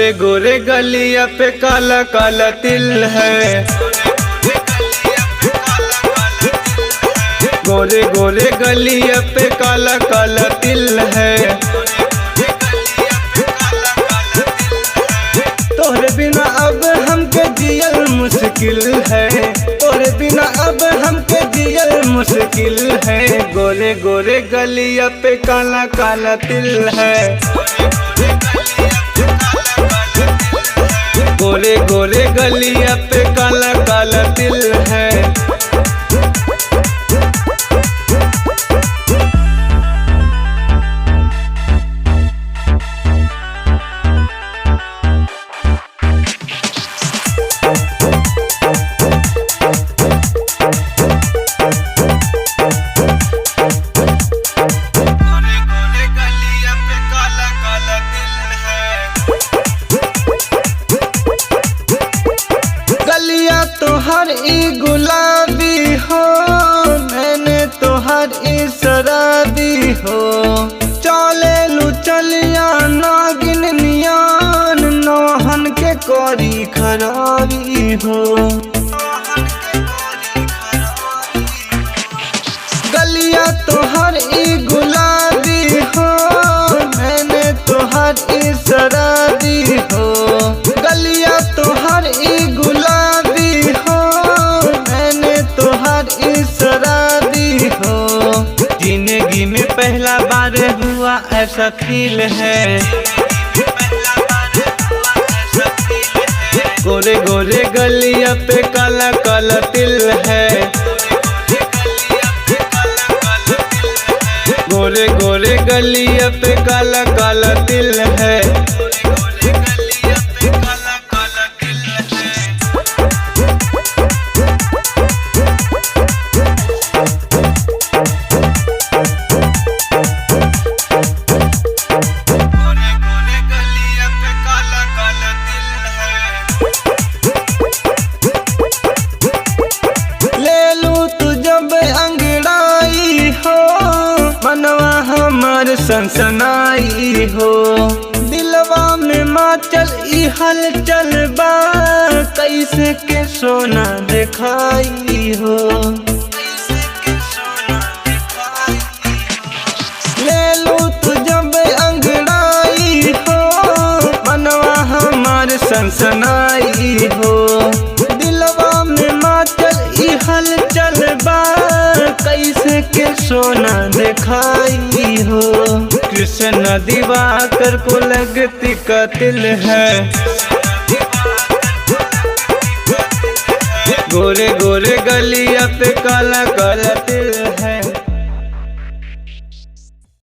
गोरे गोरे गलिया पे काला काला तिल है। गोरे गोरे गलिया पे काला काला तिल है। तोहरे बिना अब हमके जियल मुश्किल है। तोहरे बिना अब हमके जियल मुश्किल है। गोरे गोरे गलिया पे काला काला तिल है। गोरे गोरे गलिया पे काला काला तिल है। गोरे गोरे गलिया पे काला काला तिल है। गलिया तोहर ई गुलाबी हो, मैंने तोहर ई शराबी हो। चले लू चलिया नागिन नियान, नौहन के कोरी खराबी हो। गलिया तोहर ई गुलाबी हो, मैंने तोहर ई शराबी हो। गलिया तोहर ई गुलाबी हो, मैंने तोहर ई शराबी हो। जिंदगी में पहला बार हुआ ऐसा फील है। गोरे गोरे गलिया पे काला काला तिल है। गोरे गोरे गलिया पे काला काला तिल है। गोरे गोरे गलिया पे काला काला तिल है। ले लू तू जब अंगड़ाई हो, मनवा हमार सनसनाई हो। दिलवा में माचल ई हलचल बा, कैसे के सोना दिखाई हो। ले लू तू जब अंगड़ाई हो, मनवा हमार सनसनाई हो। दिलवा में माचल ई हलचल बा, कैसे के सोना दिखाई हो। कृष्ण दिवाकर को लगती कतिल है। गोरे गोरे गलिया पे काला काला तिल